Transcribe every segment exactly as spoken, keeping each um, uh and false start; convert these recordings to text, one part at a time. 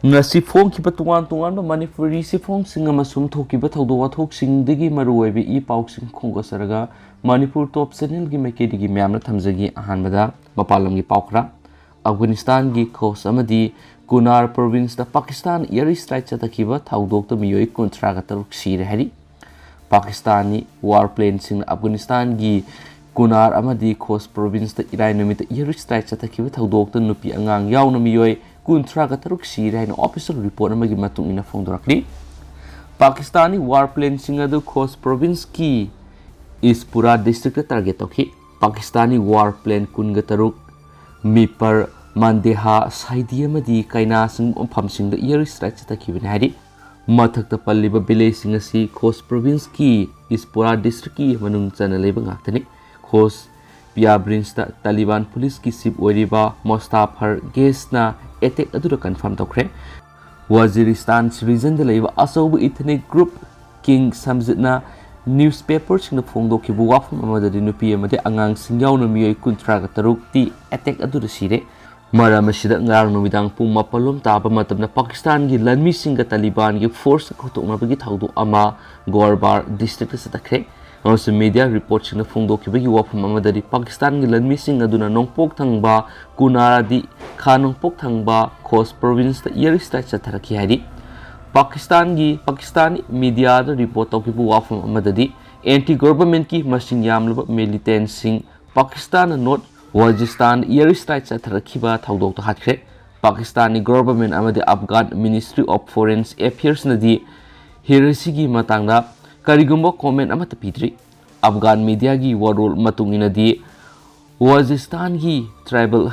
ꯉꯁꯤ ꯐꯣꯡꯈꯤꯕ ꯇꯣꯉꯥꯟ ꯇꯣꯉꯥꯟꯕ ꯃꯅꯤꯄꯨꯔꯤ ꯆꯦꯐꯣꯡꯁꯤꯡ ꯑꯃꯁꯨꯡ ꯊꯣꯛꯈꯤꯕ ꯊꯧꯗꯣꯛ ꯋꯥꯊꯣꯛꯁꯤꯡꯗꯒꯤ ꯃꯔꯨꯑꯣꯏꯕ ꯏ ꯄꯥꯎꯁꯤꯡ ꯈꯣꯝꯒꯠꯆꯔꯒ ꯃꯅꯤꯄꯨꯔ ꯇꯣꯞ ꯆꯦꯅꯦꯜꯒꯤ ꯃꯥꯏꯀꯩꯗꯒꯤ ꯃꯌꯥꯝꯅ ꯊꯝꯖꯒꯦ꯫ ꯑꯍꯥꯟꯕꯗ ꯃꯄꯥꯟ ꯂꯝꯒꯤ ꯄꯥꯎ ꯈꯔ꯫ ꯑꯐꯒꯥꯅꯤꯁꯇꯥꯟꯒꯤ ꯈꯣꯁ ꯑꯃꯗꯤ ꯀꯨꯅꯥꯔ ꯄ꯭ꯔꯣꯚꯤꯟꯁꯇ ꯄꯥꯀꯤꯁꯇꯥꯟ ꯏꯌꯔ ꯏꯁꯇ꯭ꯔꯥꯏꯛ ꯆꯠꯊꯈꯤꯕ ꯊꯧꯗꯣꯛꯇ ꯃꯤꯑꯣꯏ ꯀꯨꯟꯊ꯭ꯔꯥꯒ ꯇꯔꯨꯛ ꯁꯤꯔꯦ ꯍꯥꯏꯔꯤ꯫ ꯄꯥꯀꯤꯁꯇꯥꯟꯒꯤ ꯋꯥꯔ ꯄ꯭ꯂꯦꯟꯁꯤꯡꯅ ꯑꯐꯒꯥꯅꯤꯁꯇꯥꯟꯒꯤ ꯀꯨꯅꯥꯔ ꯑꯃꯗꯤ ꯈꯣꯁ ꯄ꯭ꯔꯣꯚꯤꯟꯁꯇ ꯏꯔꯥꯏ ꯅꯨꯃꯤꯠꯇ ꯏꯌꯔ ꯏꯁꯇ꯭ꯔꯥꯏꯛ ꯆꯠꯊꯈꯤꯕ ꯊꯧꯗꯣꯛꯇ ꯅꯨꯄꯤ ꯑꯉꯥꯡ ꯌꯥꯎꯅ ꯃꯤꯑꯣꯏ ꯀꯨꯟꯊ꯭ꯔꯥꯒ ꯇꯔꯨꯛ ꯁꯤꯔꯦ ꯍꯥꯏꯅ ꯑꯣꯐꯤꯁꯤꯌꯦꯜ ꯔꯤꯄꯣꯔꯠ ꯑꯃꯒꯤ ꯃꯇꯨꯡ ꯏꯟꯅ ꯐꯣꯡꯗꯣꯔꯛꯂꯤ꯫ ꯄꯥꯀꯤꯁꯇꯥꯟꯒꯤ ꯋꯥꯔ ꯄ꯭ꯂꯦꯟꯁꯤꯡ ꯑꯗꯨ ꯈꯣꯁ ꯄ꯭ꯔꯣꯚꯤꯟꯁꯀꯤ ꯏꯁꯄꯨꯔꯥ ꯗꯤꯁꯇ꯭ꯔꯤꯛꯇ ꯇꯥꯔꯒꯦꯠ ꯇꯧꯈꯤ꯫ ꯄꯥꯀꯤꯁꯇꯥꯟꯒꯤ ꯋꯥꯔ ꯄ꯭ꯂꯦꯟ ꯀꯨꯟꯒ ꯇꯔꯨꯛ ꯃꯤꯄꯔ, ꯃꯥꯟꯗꯦꯍꯥ, ꯁꯥꯏꯗꯤ ꯑꯃꯗꯤ ꯀꯩꯅꯥꯁꯤꯡ ꯃꯐꯝꯁꯤꯡꯗ ꯏꯌꯔ ꯏꯁꯇ꯭ꯔꯥꯏꯛ ꯆꯠꯊꯈꯤꯕꯅꯤ ꯍꯥꯏꯔꯤ꯫ ꯃꯊꯛꯇ ꯄꯜꯂꯤꯕ ꯚꯤꯂꯦꯖꯁꯤꯡ ꯑꯁꯤ ꯈꯣꯁ ꯄ꯭ꯔꯣꯚꯤꯟꯁꯀꯤ ꯏꯁꯄꯨꯔꯥ ꯗꯤꯁꯇ꯭ꯔꯤꯛꯀꯤ ꯃꯅꯨꯡ ꯆꯟꯅ ꯂꯩꯕ ꯉꯥꯛꯇꯅꯤ꯫ ꯈꯣꯁ ꯄꯤꯌꯥꯕ꯭ꯔꯤꯟꯁꯇ ꯇꯥꯂꯤꯕꯥꯟ ꯄꯨꯂꯤꯁꯀꯤ ꯆꯤꯐ ꯑꯣꯏꯔꯤꯕ ꯃꯣꯁꯇꯥꯐꯔ ꯒꯦꯁꯅ ꯑꯦꯇꯦꯛ ꯑꯗꯨꯗ ꯀꯟꯐꯥꯔꯝ ꯇꯧꯈ꯭ꯔꯦ꯫ ꯋꯥꯖꯤꯔꯤꯁꯇꯥꯟ ꯔꯤꯖꯟꯗ ꯂꯩꯕ ꯑꯆꯧꯕ ꯏꯊꯅꯤꯛ ꯒ꯭ꯔꯨꯞ ꯀꯤꯡ ꯁꯝꯖꯤꯠꯅ ꯅ꯭ꯌꯨꯁꯄꯦꯄꯔꯁꯤꯡꯗ ꯐꯣꯡꯗꯣꯛꯈꯤꯕ ꯋꯥꯐꯝ ꯑꯃꯗꯗꯤ ꯅꯨꯄꯤ ꯑꯃꯗꯤ ꯑꯉꯥꯡꯁꯤꯡ ꯌꯥꯎꯅ ꯃꯤꯑꯣꯏ ꯀꯨꯟꯊ꯭ꯔꯥꯒ ꯇꯔꯨꯛꯇꯤ ꯑꯦꯇꯦꯛ ꯑꯗꯨꯗ ꯁꯤꯔꯦ꯫ ꯃꯔꯝ ꯑꯁꯤꯗ ꯉꯔꯥꯡ ꯅꯨꯃꯤꯗꯥꯡ ꯄꯨꯡ ꯃꯥꯄꯜ ꯂꯣꯝ ꯇꯥꯕ ꯃꯇꯝꯗ ꯄꯥꯀꯤꯁꯇꯥꯟꯒꯤ ꯂꯥꯟꯃꯤꯁꯤꯡꯒ ꯇꯥꯂꯤꯕꯥꯟꯒꯤ ꯐꯣꯔꯁ ꯈꯨꯠꯇꯣꯛꯅꯕꯒꯤ ꯊꯧꯗꯣꯛ ꯑꯃ ꯒꯣꯔꯕꯥꯔ ꯗꯤꯁꯇ꯭ꯔꯤꯛꯇ ꯆꯠꯊꯈ꯭ꯔꯦ꯫ ꯑꯃꯁꯨꯡ ꯃꯤꯗꯤꯌꯥ ꯔꯤꯄꯣꯔꯠꯁꯤꯡꯅ ꯐꯣꯡꯗꯣꯛꯈꯤꯕꯒꯤ ꯋꯥꯐꯝ ꯑꯃꯗꯗꯤ ꯄꯥꯀꯤꯁꯇꯥꯟꯒꯤ ꯂꯥꯟꯃꯤꯁꯤꯡ ꯑꯗꯨꯅ ꯅꯣꯡꯄꯣꯛ ꯊꯪꯕ ꯀꯨꯅꯥꯔꯗꯤ ꯈꯥ ꯅꯣꯡꯄꯣꯛ ꯊꯪꯕ ꯈꯣꯁ ꯄ꯭ꯔꯣꯚꯤꯟꯁꯇ ꯏꯌꯔ ꯏꯁꯇ꯭ꯔꯥꯏꯛ ꯆꯠꯊꯔꯛꯈꯤ ꯍꯥꯏꯔꯤ꯫ ꯄꯥꯀꯤꯁꯇꯥꯟꯒꯤ ꯄꯥꯀꯤꯁꯇꯥꯅꯤ ꯃꯤꯗꯤꯌꯥꯗ ꯔꯤꯄꯣꯔꯠ ꯇꯧꯈꯤꯕ ꯋꯥꯐꯝ ꯑꯃꯗꯗꯤ ꯑꯦꯟꯇꯤ ꯒꯣꯔꯕꯔꯃꯦꯟꯠꯀꯤ ꯃꯁꯤꯡ ꯌꯥꯝꯂꯕ ꯃꯤꯂꯤꯇꯦꯟꯠꯁꯤꯡ ꯄꯥꯀꯤꯁꯇꯥꯟꯅ ꯅꯣꯔꯠ ꯋꯥꯖꯤꯁꯇꯥꯟ ꯏꯌꯔ ꯏꯁꯇ꯭ꯔꯥꯏꯛ ꯆꯠꯊꯔꯛꯈꯤꯕ ꯊꯧꯗꯣꯛꯇ ꯍꯥꯠꯈ꯭ꯔꯦ꯫ ꯄꯥꯀꯤꯁꯇꯥꯟꯒꯤ ꯒꯣꯔꯕꯔꯃꯦꯟꯠ ꯑꯃꯗꯤ ꯑꯐꯒꯥꯟ ꯃꯤꯅꯤꯁꯇ꯭ꯔꯤ ꯑꯣꯐ ꯐꯣꯔꯦꯟ ꯑꯦꯐꯤꯌꯔꯁꯅꯗꯤ ꯍꯤꯔꯣꯁꯤꯒꯤ ꯃꯇꯥꯡꯗ ꯀꯔꯤꯒꯨꯝꯕ ꯀꯣꯃꯦꯟꯠ ꯑꯃꯠꯇ ꯄꯤꯗ꯭ꯔꯤ꯫ ꯑꯐꯒꯥꯟ ꯃꯤꯗꯤꯌꯥꯒꯤ ꯋꯥꯔꯣꯜ ꯃꯇꯨꯡ ꯏꯟꯅꯗꯤ ꯋꯥꯖꯤꯁꯇꯥꯟꯒꯤ ꯇ꯭ꯔꯥꯏꯕꯦꯜ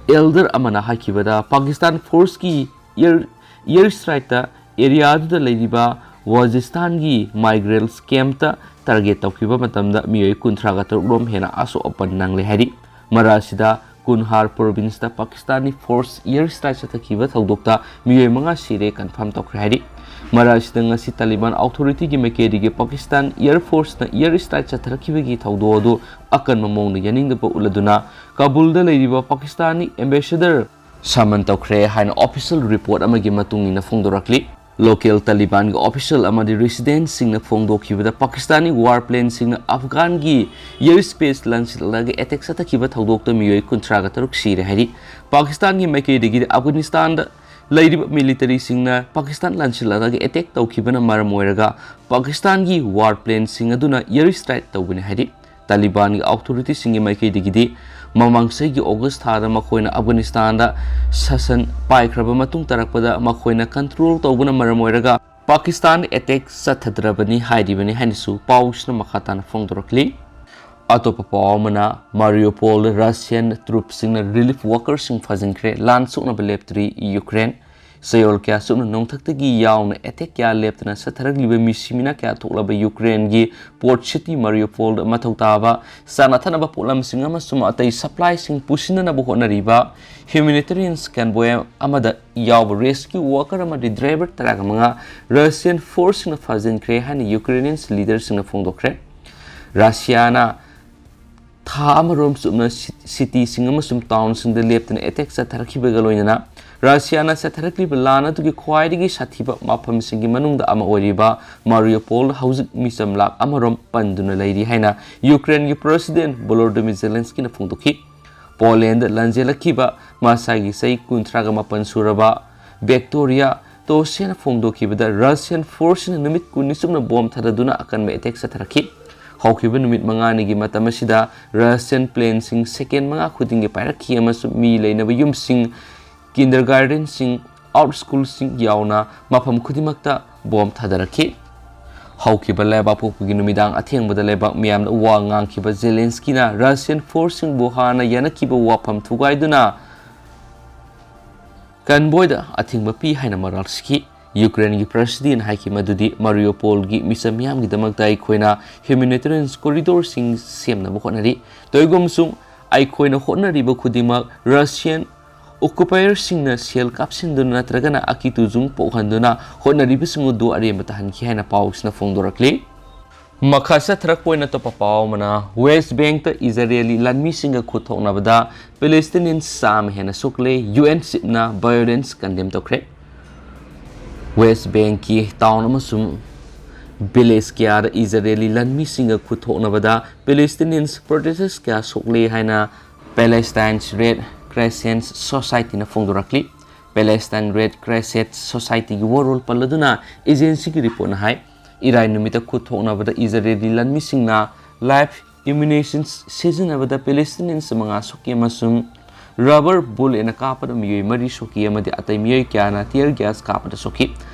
ꯑꯦꯜꯗꯔ ꯑꯃꯅ ꯍꯥꯏꯈꯤꯕꯗ ꯄꯥꯀꯤꯁꯇꯥꯟ ꯐꯣꯔꯁꯀꯤ ꯏꯌꯔ ꯏꯌꯔ ꯏꯁꯇ꯭ꯔꯥꯏꯛꯇ ꯑꯦꯔꯤꯌꯥꯗꯨꯗ ꯂꯩꯔꯤꯕ ꯋꯥꯖꯤꯁꯇꯥꯟꯒꯤ ꯃꯥꯏꯒ꯭ꯔꯦꯟꯠꯁ ꯀꯦꯝꯞꯇ ꯇꯥꯔꯒꯦꯠ ꯇꯧꯈꯤꯕ ꯃꯇꯝꯗ ꯃꯤꯑꯣꯏ ꯀꯨꯟꯊ꯭ꯔꯥꯒ ꯇꯔꯨꯛ ꯔꯣꯝ ꯍꯦꯟꯅ ꯑꯁꯣꯛ ꯑꯄꯟ ꯅꯪꯂꯦ ꯍꯥꯏꯔꯤ꯫ ꯃꯔꯛ ꯑꯁꯤꯗ ꯀꯨꯟꯍꯥꯔ ꯄ꯭ꯔꯣꯚꯤꯟꯁꯇ ꯄꯥꯀꯤꯁꯇꯥꯟꯒꯤ ꯐꯣꯔꯁ ꯏꯌꯔ ꯏꯁꯇ꯭ꯔꯥꯏꯛ ꯆꯠꯊꯈꯤꯕ ꯊꯧꯗꯣꯛꯇ ꯃꯤꯑꯣꯏ ꯃꯉꯥ ꯁꯤꯔꯦ ꯀꯟꯐꯥꯔꯝ ꯇꯧꯈ꯭ꯔꯦ ꯍꯥꯏꯔꯤ꯫ ꯃꯔꯛ ꯑꯁꯤꯗ ꯉꯁꯤ ꯇꯥꯂꯤꯕꯥꯟ ꯑꯣꯊꯣꯔꯤꯇꯤꯒꯤ ꯃꯥꯏꯀꯩꯗꯒꯤ ꯄꯥꯀꯤꯁꯇꯥꯟ ꯏꯌꯔ ꯐꯣꯔꯁꯅ ꯏꯌꯔ ꯏꯁꯇ꯭ꯔꯥꯏꯛ ꯆꯠꯊꯔꯛꯈꯤꯕꯒꯤ ꯊꯧꯗꯣꯛ ꯑꯗꯨ ꯑꯀꯟꯕ ꯃꯑꯣꯡꯗ ꯌꯥꯅꯤꯡꯗꯕ ꯎꯠꯂꯗꯨꯅ ꯀꯥꯕꯨꯜꯗ ꯂꯩꯔꯤꯕ ꯄꯥꯀꯤꯁꯇꯥꯟꯒꯤ ꯑꯦꯝꯕꯦꯁꯦꯗꯔ summon ꯇꯧꯈ꯭ꯔꯦ ꯍꯥꯏꯅ official report ꯑꯃꯒꯤ ꯃꯇꯨꯡ ꯏꯟꯅ ꯐꯣꯡꯗꯣꯔꯛꯂꯤ꯫ Local Taliban-ꯒꯤ official ꯑꯃꯗꯤ resident-ꯁꯤꯡꯅ ꯐꯣꯡꯗꯣꯛꯈꯤꯕꯗ, ꯄꯥꯀꯤꯁꯇꯥꯅꯤ war plane-ꯁꯤꯡꯅ ꯑꯐꯒꯥꯟꯒꯤ air space ꯂꯥꯟꯁꯤꯜꯂꯒ attack ꯆꯠꯊꯈꯤꯕ ꯊꯧꯗꯣꯛꯇ ꯃꯤꯑꯣꯏ ꯀꯨꯟꯊ꯭ꯔꯥꯒ ꯇꯔꯨꯛ ꯁꯤꯔꯦ ꯍꯥꯏꯔꯤ꯫ ꯄꯥꯀꯤꯁꯇꯥꯟꯒꯤ ꯃꯥꯏꯀꯩꯗꯒꯤꯗꯤ ꯑꯐꯒꯥꯅꯤꯁꯇꯥꯟꯗ ꯂꯩꯔꯤꯕ military-ꯁꯤꯡꯅ ꯄꯥꯀꯤꯁꯇꯥꯟ ꯂꯥꯟꯁꯤꯜꯂꯛꯂꯒ attack ꯇꯧꯈꯤꯕꯅ ꯃꯔꯝ ꯑꯣꯏꯔꯒ ꯄꯥꯀꯤꯁꯇꯥꯟꯒꯤ war plane-ꯁꯤꯡ ꯑꯗꯨꯅ air strike ꯇꯧꯕꯅꯤ ꯍꯥꯏꯔꯤ꯫ ꯇꯥꯂꯤꯕꯥꯟꯒꯤ authority-ꯁꯤꯡꯒꯤ ꯃꯥꯏꯀꯩꯗꯒꯤꯗꯤ ꯃꯃꯥꯡ ꯆꯍꯤꯒꯤ August ꯊꯥꯗ ꯃꯈꯣꯏꯅ ꯑꯐꯒꯥꯅꯤꯁꯇꯥꯟꯗ ꯁꯥꯁꯟ ꯄꯥꯏꯈ꯭ꯔꯕ ꯃꯇꯨꯡ ꯇꯥꯔꯛꯄꯗ ꯃꯈꯣꯏꯅ control ꯇꯧꯕꯅ ꯃꯔꯝ ꯑꯣꯏꯔꯒ ꯄꯥꯀꯤꯁꯇꯥꯟ attack ꯆꯠꯊꯗ꯭ꯔꯕꯅꯤ ꯍꯥꯏꯔꯤꯕꯅꯤ ꯍꯥꯏꯅꯁꯨ ꯄꯥꯎꯁꯤꯅ ꯃꯈꯥ ꯇꯥꯅ ꯐꯣꯡꯗꯣꯔꯛꯂꯤ꯫ ꯑꯇꯣꯞꯄ ꯄꯥꯎ ꯑꯃꯅ, Mariupol Russian troops-ꯁꯤꯡꯅ relief worker-ꯁꯤꯡ ꯐꯥꯖꯤꯟꯈ꯭ꯔꯦ, ꯂꯥꯟ ꯁꯣꯛꯅꯕ ꯂꯦꯞꯇ꯭ꯔꯤ ꯌꯨꯀ꯭ꯔꯦꯟ꯫ ꯆꯌꯣꯜ ꯀꯌꯥ ꯆꯨꯞꯅ ꯅꯣꯡꯊꯛꯇꯒꯤ ꯌꯥꯎꯅ attack ꯀꯌꯥ ꯂꯦꯞꯇꯅ ꯆꯠꯊꯔꯛꯂꯤꯕ ꯃꯤꯁꯤ ꯃꯤꯅꯥ ꯀꯌꯥ ꯊꯣꯛꯂꯕ ꯌꯨꯀ꯭ꯔꯦꯟꯒꯤ port city Mariupol-ꯗ ꯃꯊꯧ ꯇꯥꯕ ꯆꯥꯅ ꯊꯛꯅꯕ ꯄꯣꯠꯂꯝꯁꯤꯡ ꯑꯃꯁꯨꯡ ꯑꯇꯩ supply-ꯁꯤꯡ ꯄꯨꯁꯤꯟꯅꯅꯕ ꯍꯣꯠꯅꯔꯤꯕ humanitarian convoy ꯑꯃꯗ ꯌꯥꯎꯕ rescue worker ꯑꯃꯗꯤ driver ꯇꯔꯥꯒ ꯃꯉꯥ Russian force-ꯁꯤꯡꯅ ꯐꯥꯖꯤꯟꯈ꯭ꯔꯦ ꯍꯥꯏꯅ Ukrainian leader-ꯁꯤꯡꯅ ꯐꯣꯡꯗꯣꯛꯈ꯭ꯔꯦ꯫ ꯔꯁꯤꯌꯥꯅ ꯊꯥ ꯑꯃꯔꯣꯝ ꯆꯨꯞꯅ ꯁꯤ-, city-ꯁꯤꯡ ꯑꯃꯁꯨꯡ town-ꯁꯤꯡꯗ ꯂꯦꯞꯇꯅ attack ꯆꯠꯊꯔꯛꯈꯤꯕꯒ ꯂꯣꯏꯅꯅ, ꯔꯁꯤꯌꯥꯅ ꯆꯠꯊꯔꯛꯂꯤꯕ ꯂꯥꯟ ꯑꯗꯨꯒꯤ ꯈ꯭ꯋꯥꯏꯗꯒꯤ ꯁꯥꯊꯤꯕ ꯃꯐꯝꯁꯤꯡꯒꯤ ꯃꯅꯨꯡꯗ ꯑꯃ ꯑꯣꯏꯔꯤꯕ Mariupol ꯍꯧꯖꯤꯛ ꯃꯤꯆꯝ ꯂꯥꯈ ꯑꯃꯔꯣꯝ ꯄꯟꯗꯨꯅ ꯂꯩꯔꯤ ꯍꯥꯏꯅ ꯌꯨꯀ꯭ꯔꯦꯟꯒꯤ President Volodymyr Zelensky-ꯅ ꯐꯣꯡꯗꯣꯛꯈꯤ꯫ Poland ꯂꯥꯟꯖꯦꯜꯂꯛꯈꯤꯕ ꯃꯁꯥꯒꯤ ꯆꯍꯤ ꯀꯨꯟꯊ꯭ꯔꯥꯒ ꯃꯥꯄꯟ ꯁꯨꯔꯕ Victoria Toshena ꯐꯣꯡꯗꯣꯛꯈꯤꯕꯗ, Russian force-ꯁꯤꯡꯅ ꯅꯨꯃꯤꯠ ꯀꯨꯟꯅꯤ ꯆꯨꯞꯅ bomb ꯊꯥꯗꯗꯨꯅ ꯑꯀꯟꯕ attack ꯆꯠꯊꯔꯛꯈꯤ꯫ ꯍꯧꯈꯤꯕ ꯅꯨꯃꯤꯠ ꯃꯉꯥꯅꯤꯒꯤ ꯃꯇꯝ ꯑꯁꯤꯗ Russian plane-ꯁꯤꯡ second ꯃꯉꯥ ꯈꯨꯗꯤꯡꯒꯤ ꯄꯥꯏꯔꯛꯈꯤ ꯑꯃꯁꯨꯡ ꯃꯤ ꯂꯩꯅꯕ ꯌꯨꯝꯁꯤꯡ, kindergarten-ꯁꯤꯡ, out school-ꯁꯤꯡ ꯌꯥꯎꯅ ꯃꯐꯝ ꯈꯨꯗꯤꯡꯃꯛꯇ bomb ꯊꯥꯗꯔꯛꯈꯤ꯫ ꯍꯧꯈꯤꯕ ꯂꯩꯕꯥꯛꯄꯣꯛꯄꯒꯤ ꯅꯨꯃꯤꯗꯥꯡ ꯑꯊꯦꯡꯕꯗ ꯂꯩꯕꯥꯛ ꯃꯤꯌꯥꯝꯗ ꯋꯥ ꯉꯥꯡꯈꯤꯕ Zelensky-ꯅ Russian force-ꯁꯤꯡꯕꯨ ꯍꯥꯟꯅ ꯌꯥꯅꯈꯤꯕ ꯋꯥꯐꯝ ꯊꯨꯒꯥꯏꯗꯨꯅ convoy-ꯗ ꯑꯊꯤꯡꯕ ꯄꯤ ꯍꯥꯏꯅ ꯃꯔꯥꯜ ꯁꯤꯈꯤ꯫ ꯌꯨꯀ꯭ꯔꯦꯟꯒꯤ President ꯍꯥꯏꯈꯤ ꯃꯗꯨꯗꯤ Mariupol-ꯒꯤ ꯃꯤꯆꯝ ꯃꯤꯌꯥꯝꯒꯤꯗꯃꯛꯇ ꯑꯩꯈꯣꯏꯅ humanitarian corridor-ꯁꯤꯡ ꯁꯦꯝꯅꯕ ꯍꯣꯠꯅꯔꯤ꯫ ꯇꯧꯏꯒꯨꯝꯁꯨꯡ, ꯑꯩꯈꯣꯏꯅ ꯍꯣꯠꯅꯔꯤꯕ ꯈꯨꯗꯤꯡꯃꯛ Russian occupier-ꯁꯤꯡꯅ ꯁꯦꯜ ꯀꯥꯞꯁꯤꯟꯗꯨꯅ ꯅꯠꯇ꯭ꯔꯒꯅ ꯑꯀꯤ ꯇꯨꯖꯨꯡ ꯄꯣꯛꯍꯟꯗꯨꯅ ꯍꯣꯠꯅꯔꯤꯕꯁꯤꯡ ꯑꯗꯨ ꯑꯔꯦꯝꯕ ꯇꯥꯍꯟꯈꯤ ꯍꯥꯏꯅ ꯄꯥꯎꯁꯤꯅ ꯐꯣꯡꯗꯣꯔꯛꯂꯤ꯫ ꯃꯈꯥ ꯆꯠꯊꯔꯛꯄ ꯑꯣꯏꯅ ꯑꯇꯣꯞꯄ ꯄꯥꯎ ꯑꯃꯅ, ꯋꯦꯁ ꯕꯦꯡꯛꯇ ꯏꯖꯔꯦꯂꯤ ꯂꯥꯟꯃꯤꯁꯤꯡꯒ ꯈꯨꯠ ꯊꯣꯛꯅꯕꯗ ꯄꯦꯂꯦꯁꯇꯤꯅꯤꯌꯟꯁ ꯆꯥꯝꯃ ꯍꯦꯟꯅ ꯁꯣꯛꯂꯦ, ꯌꯨ ꯑꯦꯟ ꯆꯤꯞꯅ ꯚꯥꯏꯑꯣꯂꯦꯟꯁ ꯀꯟꯗꯦꯝ ꯇꯧꯈ꯭ꯔꯦ꯫ ꯋꯦꯁ ꯕꯦꯡꯛꯀꯤ ꯇꯥꯎꯟ ꯑꯃꯁꯨꯡ ꯚꯤꯂꯦꯖ ꯀꯌꯥꯗ ꯏꯖꯔꯦꯂꯤ ꯂꯥꯟꯃꯤꯁꯤꯡꯒ ꯈꯨꯠ ꯊꯣꯛꯅꯕꯗ ꯄꯦꯂꯦꯁꯇꯤꯅꯤꯌꯟꯁ ꯄ꯭ꯔꯣꯇꯦꯁꯇꯔꯁ ꯀꯌꯥ ꯁꯣꯛꯂꯦ ꯍꯥꯏꯅ ꯄꯦꯂꯦꯁꯇꯥꯏꯟꯁ ꯔꯦꯗ ꯀ꯭ꯔꯦꯁꯦꯟꯠ ꯁꯣꯁꯥꯏꯇꯤꯅ ꯐꯣꯡꯗꯣꯔꯛꯂꯤ꯫ ꯄꯦꯂꯦꯁꯇꯥꯏꯟ ꯔꯦꯗ ꯀ꯭ꯔꯦꯁꯦꯟꯠ ꯁꯣꯁꯥꯏꯇꯤꯒꯤ ꯋꯥꯔꯣꯜ ꯄꯜꯂꯗꯨꯅ ꯑꯦꯖꯦꯟꯁꯤꯒꯤ ꯔꯤꯄꯣꯔꯠꯅ ꯍꯥꯏ, ꯏꯔꯥꯏ ꯅꯨꯃꯤꯠꯇ ꯈꯨꯠ ꯊꯣꯛꯅꯕꯗ ꯏꯖꯔꯦꯂꯤ ꯂꯥꯟꯃꯤꯁꯤꯡꯅ ꯂꯥꯏꯐ ꯑꯦꯃꯨꯅꯤꯁꯟ ꯁꯤꯖꯤꯟꯅꯕꯗ ꯄꯦꯂꯦꯁꯇꯤꯅꯤꯌꯟꯁ ꯃꯉꯥ ꯁꯣꯛꯈꯤ ꯑꯃꯁꯨꯡ ꯔꯕꯔ ꯕꯨꯂꯦꯠꯅ ꯀꯥꯞꯄꯗ ꯃꯤꯑꯣꯏ ꯃꯔꯤ ꯁꯣꯛꯈꯤ ꯑꯃꯗꯤ ꯑꯇꯩ ꯃꯤꯑꯣꯏ ꯀꯌꯥꯅ ꯇꯤꯌꯔ ꯒ꯭ꯌꯥꯁ ꯀꯥꯞꯄꯗ ꯁꯣꯛꯈꯤ꯫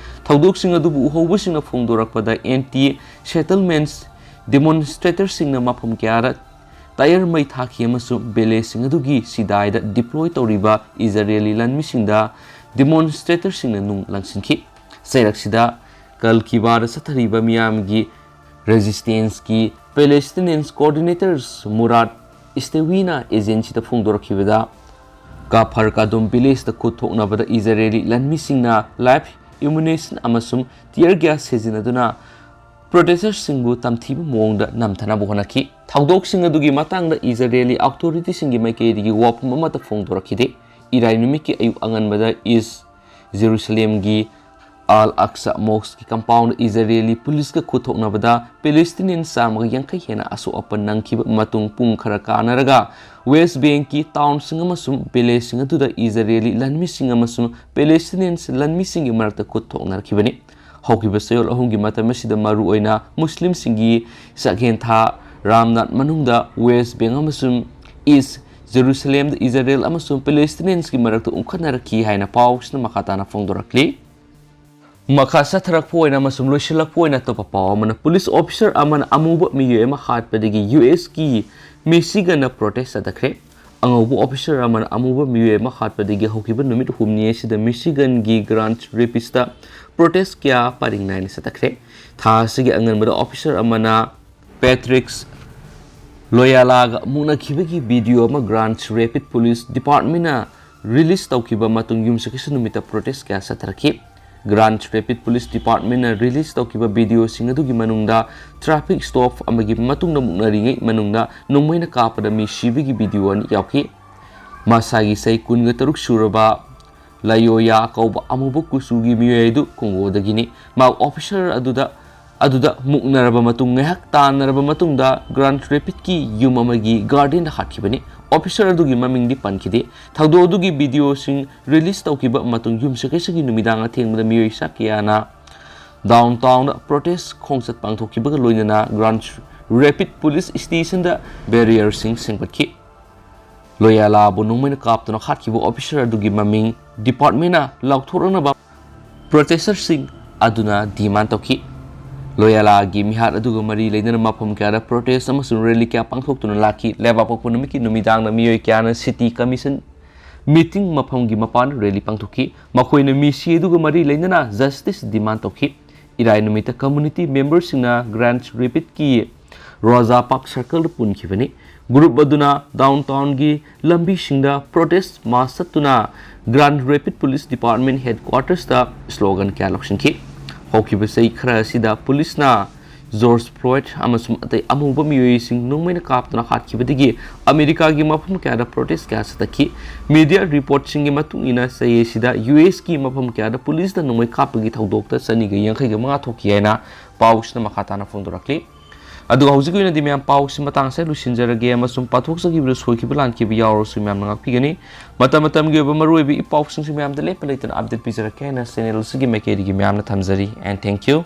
ꯊꯧꯗꯣꯛꯁꯤꯡ ꯑꯗꯨꯕꯨ ꯎꯍꯧꯕꯁꯤꯡꯅ ꯐꯣꯡꯗꯣꯔꯛꯄꯗ, ꯑꯦꯟꯇꯤ ꯁꯦꯇꯜꯃꯦꯟꯠ ꯗꯦꯃꯣꯟꯁꯇ꯭ꯔꯦꯇꯔꯁꯤꯡꯅ ꯃꯐꯝ ꯀꯌꯥꯗ ꯇꯥꯌꯔ ꯃꯩ ꯊꯥꯈꯤ ꯑꯃꯁꯨꯡ ꯚꯤꯂꯦꯖꯁꯤꯡ ꯑꯗꯨꯒꯤ ꯁꯤꯗꯥꯏꯗ ꯗꯤꯄ꯭ꯂꯣꯏ ꯇꯧꯔꯤꯕ ꯏꯖꯔꯦꯂꯤ ꯂꯥꯟꯃꯤꯁꯤꯡꯗ ꯗꯦꯃꯣꯟꯁꯇ꯭ꯔꯦꯇꯔꯁꯤꯡꯅ ꯅꯨꯡ ꯂꯪꯁꯤꯟꯈꯤ꯫ ꯆꯩꯔꯛꯁꯤꯗ ꯀꯜꯀꯤꯕꯥꯔꯗ ꯆꯠꯊꯔꯤꯕ ꯃꯤꯌꯥꯝꯒꯤ ꯔꯦꯖꯤꯁꯇꯦꯟꯁꯀꯤ ꯄꯦꯂꯦꯁꯇꯤꯅꯤꯌꯟꯁ ꯀꯣꯑꯣꯔꯗꯤꯅꯦꯇꯔꯁ ꯃꯨꯔꯥꯠ ꯏꯁꯇꯦꯋꯤꯅ ꯑꯦꯖꯦꯟꯁꯤꯗ ꯐꯣꯡꯗꯣꯔꯛꯈꯤꯕꯗ, ꯀꯥꯐꯔ ꯀꯥꯗꯨꯝ ꯚꯤꯂꯦꯖꯇ ꯈꯨꯠ ꯊꯣꯛꯅꯕꯗ ꯏꯖꯔꯦꯂꯤ ꯂꯥꯟꯃꯤꯁꯤꯡꯅ ꯂꯥꯏꯐ ꯑꯦꯃꯨꯅꯤꯁꯟ ꯑꯃꯁꯨꯡ ꯇꯤꯌꯔ ꯒ꯭ꯌꯥꯁ ꯁꯤꯖꯤꯟꯅꯗꯨꯅ ꯄ꯭ꯔꯣꯇꯦꯁꯇꯔꯁꯤꯡꯕꯨ ꯇꯝꯊꯤꯕ ꯃꯑꯣꯡꯗ ꯅꯝꯊꯅꯕ ꯍꯣꯠꯅꯈꯤ꯫ ꯊꯧꯗꯣꯛꯁꯤꯡ ꯑꯗꯨꯒꯤ ꯃꯇꯥꯡꯗ ꯏꯖꯔꯦꯂꯤ ꯑꯣꯊꯣꯔꯤꯇꯤꯁꯤꯡꯒꯤ ꯃꯥꯏꯀꯩꯗꯒꯤ ꯋꯥꯐꯝ ꯑꯃꯠꯇ ꯐꯣꯡꯗꯣꯔꯛꯈꯤꯗꯦ꯫ ꯏꯔꯥꯏ ꯅꯨꯃꯤꯠꯀꯤ ꯑꯌꯨꯛ ꯑꯉꯟꯕꯗ ꯏꯁ ꯖꯦꯔꯨꯁꯂꯦꯝꯒꯤ ꯑꯜ ꯑꯛꯁꯥ ꯃꯣꯁꯛꯀꯤ ꯀꯝꯄꯥꯎꯟꯗ ꯏꯖꯔꯦꯂꯤ ꯄꯨꯂꯤꯁꯀ ꯈꯨꯠ ꯊꯣꯛꯅꯕꯗ ꯄꯦꯂꯦꯁꯇꯤꯅꯤꯌꯟ ꯆꯥꯝꯃꯒ ꯌꯥꯡꯈꯩ ꯍꯦꯟꯅ ꯑꯁꯣꯛ ꯑꯄꯟ ꯅꯪꯈꯤꯕ ꯃꯇꯨꯡ, ꯄꯨꯡ ꯈꯔ ꯀꯥꯟꯅꯔꯒ ꯋꯦꯁ ꯕꯦꯡꯛꯀꯤ ꯇꯥꯎꯟꯁꯤꯡ ꯑꯃꯁꯨꯡ ꯚꯤꯂꯦꯖꯁꯤꯡ ꯑꯗꯨꯗ ꯏꯖꯔꯦꯂꯤ ꯂꯥꯟꯃꯤꯁꯤꯡ ꯑꯃꯁꯨꯡ ꯄꯦꯂꯦꯁꯇꯤꯅꯤꯌꯟꯁ ꯂꯥꯟꯃꯤꯁꯤꯡꯒꯤ ꯃꯔꯛꯇ ꯈꯨꯠ ꯊꯣꯛꯅꯔꯛꯈꯤꯕꯅꯤ꯫ ꯍꯧꯈꯤꯕ ꯆꯌꯣꯜ ꯑꯍꯨꯝꯒꯤ ꯃꯇꯝ ꯑꯁꯤꯗ ꯃꯔꯨꯑꯣꯏꯅ ꯃꯨꯁꯂꯤꯝꯁꯤꯡꯒꯤ ꯆꯥꯛꯍꯦꯟ ꯊꯥ ꯔꯥꯝꯅꯥꯠ ꯃꯅꯨꯡꯗ ꯋꯦꯁ ꯕꯦꯡꯛ ꯑꯃꯁꯨꯡ ꯏꯁ ꯖꯦꯔꯨꯁꯂꯦꯝꯗ ꯏꯖꯔꯦꯜ ꯑꯃꯁꯨꯡ ꯄꯦꯂꯦꯁꯇꯤꯅꯤꯌꯟꯁꯀꯤ ꯃꯔꯛꯇ ꯎꯪꯈꯠꯅꯔꯛꯈꯤ ꯍꯥꯏꯅ ꯄꯥꯎꯁꯤꯅ ꯃꯈꯥ ꯇꯥꯅ ꯐꯣꯡꯗꯣꯔꯛꯂꯤ꯫ ꯃꯈꯥ ꯆꯠꯊꯔꯛꯄ ꯑꯣꯏꯅ ꯑꯃꯁꯨꯡ ꯂꯣꯏꯁꯤꯜꯂꯛꯄ ꯑꯣꯏꯅ ꯑꯇꯣꯞꯄ ꯄꯥꯎ ꯑꯃꯅ, ꯄꯨꯂꯤꯁ ꯑꯣꯐꯤꯁꯥꯔ ꯑꯃꯅ ꯑꯃꯨꯕ ꯃꯤꯑꯣꯏ ꯑꯃ ꯍꯥꯠꯄꯗꯒꯤ ꯌꯨ ꯑꯦꯁꯀꯤ ꯃꯤꯁꯤꯒꯟꯅ ꯄ꯭ꯔꯣꯇꯦꯁ ꯆꯠꯊꯈ꯭ꯔꯦ꯫ ꯑꯉꯧꯕ ꯑꯣꯐꯤꯁꯥꯔ ꯑꯃꯅ ꯑꯃꯨꯕ ꯃꯤꯑꯣꯏ ꯑꯃ ꯍꯥꯠꯄꯗꯒꯤ ꯍꯧꯈꯤꯕ ꯅꯨꯃꯤꯠ ꯍꯨꯝꯅꯤ ꯑꯁꯤꯗ ꯃꯤꯁꯤꯒꯟꯒꯤ ꯒ꯭ꯔꯥꯟꯗ ꯔꯦꯄꯤꯗꯁꯇ ꯄ꯭ꯔꯣꯇꯦꯁ ꯀꯌꯥ ꯄꯔꯤꯡ ꯅꯥꯏꯅ ꯆꯠꯊꯈ꯭ꯔꯦ꯫ ꯊꯥ ꯑꯁꯤꯒꯤ ꯑꯉꯟꯕꯗ ꯑꯣꯐꯤꯁꯥꯔ ꯑꯃꯅ ꯄꯦꯇ꯭ꯔꯤꯛꯁ ꯂꯣꯌꯥꯂꯥꯒ ꯃꯨꯛꯅꯈꯤꯕꯒꯤ ꯚꯤꯗꯤꯑꯣ ꯑꯃ ꯒ꯭ꯔꯥꯟꯗ ꯔꯦꯄꯤꯗ ꯄꯨꯂꯤꯁ ꯗꯤꯄꯥꯔꯠꯃꯦꯟꯅ ꯔꯤꯂꯤꯖ ꯇꯧꯈꯤꯕ ꯃꯇꯨꯡ ꯌꯨꯝꯁꯀꯩꯁ ꯅꯨꯃꯤꯠꯇ ꯄ꯭ꯔꯣꯇꯦꯁ ꯀꯌꯥ ꯆꯠꯊꯔꯛꯈꯤ꯫ Grand Rapids Police Departmentꯅ release ꯇꯧꯈꯤꯕ videoꯁꯤꯡ ꯑꯗꯨꯒꯤ ꯃꯅꯨꯡꯗ traffic stop ꯑꯃꯒꯤ ꯃꯇꯨꯡꯗ ꯃꯨꯛꯅꯔꯤꯉꯩ ꯃꯅꯨꯡꯗ ꯅꯣꯡꯃꯩꯅ ꯀꯥꯞꯄꯗ ꯃꯤ ꯁꯤꯕꯒꯤ video ꯑꯅꯤ ꯌꯥꯎꯈꯤ꯫ ꯃꯁꯥꯒꯤ ꯆꯍꯤ ꯀꯨꯟꯒ ꯇꯔꯨꯛ ꯁꯨꯔꯕ ꯂꯥꯌꯣꯌꯥ ꯀꯧꯕ ꯑꯃꯨꯕ ꯀꯨꯆꯨꯒꯤ ꯃꯤꯑꯣꯏ ꯑꯗꯨ ꯀꯣꯡꯒꯣꯗꯒꯤꯅꯤ꯫ ꯃꯍꯥꯛ officer ꯑꯗꯨꯗ ꯑꯗꯨꯗ ꯃꯨꯛꯅꯔꯕ ꯃꯇꯨꯡ ꯉꯥꯏꯍꯥꯛ ꯇꯥꯟꯅꯔꯕ ꯃꯇꯨꯡꯗ Grand Rapidꯀꯤ ꯌꯨꯝ ꯑꯃꯒꯤ gardenꯗ ꯍꯥꯠꯈꯤꯕꯅꯤ꯫ Officer ꯑꯗꯨꯒꯤ ꯃꯃꯤꯡꯗꯤ ꯄꯟꯈꯤꯗꯦ꯫ ꯊꯧꯗꯣꯛ ꯑꯗꯨꯒꯤ videoꯁꯤꯡ release ꯇꯧꯈꯤꯕ ꯃꯇꯨꯡ ꯌꯨꯝꯁꯀꯩꯁꯒꯤ ꯅꯨꯃꯤꯗꯥꯡ ꯑꯊꯦꯡꯕꯗ ꯃꯤꯑꯣꯏ ꯆꯥ ꯀꯌꯥꯅ downtownꯗ protest ꯈꯣꯡꯆꯠ ꯄꯥꯡꯊꯣꯛꯈꯤꯕꯒ ꯂꯣꯏꯅꯅ Grand Rapids Police Stationꯗ barrierꯁꯤꯡ ꯁꯦꯝꯒꯠꯈꯤ꯫ ꯂꯣꯌꯥꯂꯥꯕꯨ ꯅꯣꯡꯃꯩꯅ ꯀꯥꯞꯇꯨꯅ ꯍꯥꯠꯈꯤꯕ officer ꯑꯗꯨꯒꯤ ꯃꯃꯤꯡ departmentꯅ ꯂꯥꯎꯊꯣꯔꯛꯅꯕ protesterꯁꯤꯡ ꯑꯗꯨꯅ demand ꯇꯧꯈꯤ꯫ ꯂꯣꯌꯥꯂꯥꯒꯤ ꯃꯤꯍꯥꯠ ꯑꯗꯨꯒ ꯃꯔꯤ ꯂꯩꯅꯅ ꯃꯐꯝ ꯀꯌꯥꯗ protest ꯑꯃꯁꯨꯡ rally ꯀꯌꯥ ꯄꯥꯡꯊꯣꯛꯇꯨꯅ ꯂꯥꯛꯈꯤ꯫ ꯂꯩꯕꯥꯛꯄꯣꯛꯄ ꯅꯨꯃꯤꯠꯀꯤ ꯅꯨꯃꯤꯗꯥꯡꯗ ꯃꯤꯑꯣꯏ ꯀꯌꯥꯅ city commission meeting ꯃꯐꯝꯒꯤ ꯃꯄꯥꯟꯗ rally ꯄꯥꯡꯊꯣꯛꯈꯤ꯫ ꯃꯈꯣꯏꯅ ꯃꯤꯁꯤ ꯑꯗꯨꯒ ꯃꯔꯤ ꯂꯩꯅꯅ justice demand ꯇꯧꯈꯤ꯫ ꯏꯔꯥꯏ ꯅꯨꯃꯤꯠꯇ community memberꯁꯤꯡꯅ Grand Rapidꯀꯤ Rosa Park Circleꯗ ꯄꯨꯟꯈꯤꯕꯅꯤ꯫ Group ꯑꯗꯨꯅ downtownꯒꯤ ꯂꯝꯕꯤꯁꯤꯡꯗ protest march ꯆꯠꯇꯨꯅ Grand Rapids Police Department headquartersꯇ slogan ꯀꯌꯥ ꯂꯧꯁꯤꯟꯈꯤ꯫ ꯍꯧꯈꯤꯕ ꯆꯍꯤ ꯈꯔ ꯑꯁꯤꯗ policeꯅ George Floyd ꯑꯃꯁꯨꯡ ꯑꯇꯩ ꯑꯃꯨꯕ ꯃꯤꯑꯣꯏꯁꯤꯡ ꯅꯣꯡꯃꯩꯅ ꯀꯥꯞꯇꯨꯅ ꯍꯥꯠꯈꯤꯕꯗꯒꯤ ꯑꯃꯦꯔꯤꯀꯥꯒꯤ ꯃꯐꯝ ꯀꯌꯥꯗ protest ꯀꯌꯥ ꯆꯠꯊꯈꯤ꯫ Media reportꯁꯤꯡꯒꯤ ꯃꯇꯨꯡ ꯏꯟꯅ ꯆꯍꯤ ꯑꯁꯤꯗ USꯀꯤ ꯃꯐꯝ ꯀꯌꯥꯗ policeꯅ ꯅꯣꯡꯃꯩ ꯀꯥꯞꯄꯒꯤ ꯊꯧꯗꯣꯛꯇ ꯆꯅꯤꯒ ꯌꯥꯡꯈꯩꯒ ꯃꯉꯥ ꯊꯣꯛꯈꯤ ꯍꯥꯏꯅ ꯄꯥꯎꯁꯤꯅ ꯃꯈꯥ ꯇꯥꯅ ꯐꯣꯡꯗꯣꯔꯛꯂꯤ꯫ ꯑꯗꯨꯒ ꯍꯧꯖꯤꯛꯀꯤ ꯑꯣꯏꯅꯗꯤ ꯃꯌꯥꯝ ꯄꯥꯎꯁꯤ ꯃꯇꯥꯡ ꯑꯁꯤꯗ ꯂꯣꯏꯁꯤꯟꯖꯔꯒꯦ ꯑꯃꯁꯨꯡ ꯄꯥꯊꯣꯛꯆꯈꯤꯕꯗ ꯁꯣꯏꯈꯤꯕ ꯂꯥꯟꯈꯤꯕ ꯌꯥꯎꯔꯁꯨ ꯃꯌꯥꯝꯅ ꯉꯥꯛꯄꯤꯒꯅꯤ꯫ ꯃꯇꯝ ꯃꯇꯝꯒꯤ ꯑꯣꯏꯕ ꯃꯔꯨꯑꯣꯏꯕ ꯏ ꯄꯥꯎꯁꯤꯡꯁꯨ ꯃꯌꯥꯝꯗ ꯂꯦꯞꯄ ꯂꯩꯇꯅ update ꯄꯤꯖꯔꯛꯀꯦ ꯍꯥꯏꯅ channel ꯑꯁꯤꯒꯤ ꯃꯥꯏꯀꯩꯗꯒꯤ ꯃꯌꯥꯝꯅ ꯊꯝꯖꯔꯤ꯫ And thank you꯫